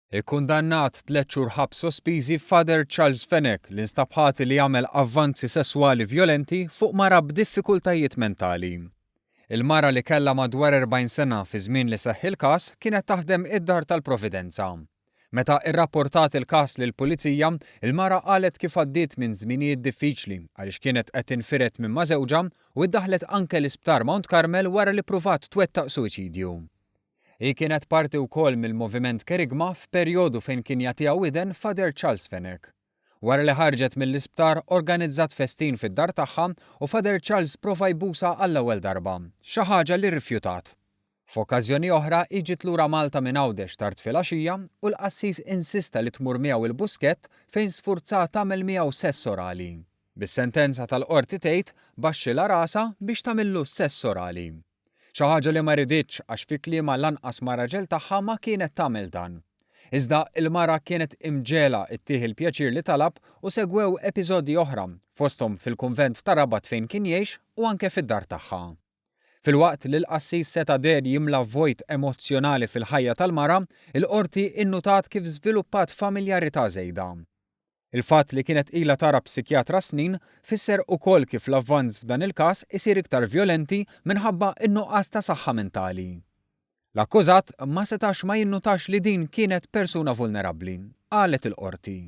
Ikkundannat tliet xhur ħabs sospiżi Father Charles Fenech li nstab ħati li għamel avvanzi sesswali vjolenti fuq mara b'diffikultajiet mentali. Il-mara li kellha madwar 40 sena fiż-żmien li seħħ il-każ kienet taħdem id-Dar tal-Providenza. Meta rrapportat il-każ lill-Pulizija, il-mara qalet kif għaddiet minn żminijiet diffiċli għaliex kienet qed tinfired minn ma' żewġha u iddaħħlet anke l-Isptar Mount Carmel wara li ppruvat twettaq suwiċidju. Hi kienet parti wkoll mill-Moviment Kerygma f'perjodu fejn kien jagħtiha widen Father Charles Fenech. Wara li ħarġet mill-isptar organizzat festin fid-dar tagħha u Father Charles prova jbusha għall-ewwel darba, xi ħaġa li rrifjutat. F'okkażjoni oħra hi ġiet lura Malta minn Għawdex tard filgħaxija u l-qassis insista li tmur miegħu il-Buskett fejn sfurzha tagħmel miegħu sess orali. Bis-sentenza tal-Qorti tgħid baxxilha rasha biex tagħmillu sess orali. Xi ħaġa li ma riditx għax fi kliemha lanqas mar-raġel tagħha ma kienet tagħmel dan. Iżda il-mara kienet imġegħla ttih il-pjaċir li talab u segwew episodji oħra, fosthom fil-kunvent ta' Rabat fejn kien jgħix u anke fid-dar tagħha. Filwaqt li l-qassis seta' deher jimla vojt emozzjonali fil-ħajja tal-mara, il-Qorti innutat kif żviluppat familjarità żejda. Il-fatt li kienet ilha tara psikjatra snin fisser ukoll kif l-avvanz f'dan il-każ isir iktar vjolenti minħabba n-nuqqas ta' saħħa mentali. L-akkużat ma setax ma jinnutax li din kienet persuna vulnerabbli, qalet il-Qorti.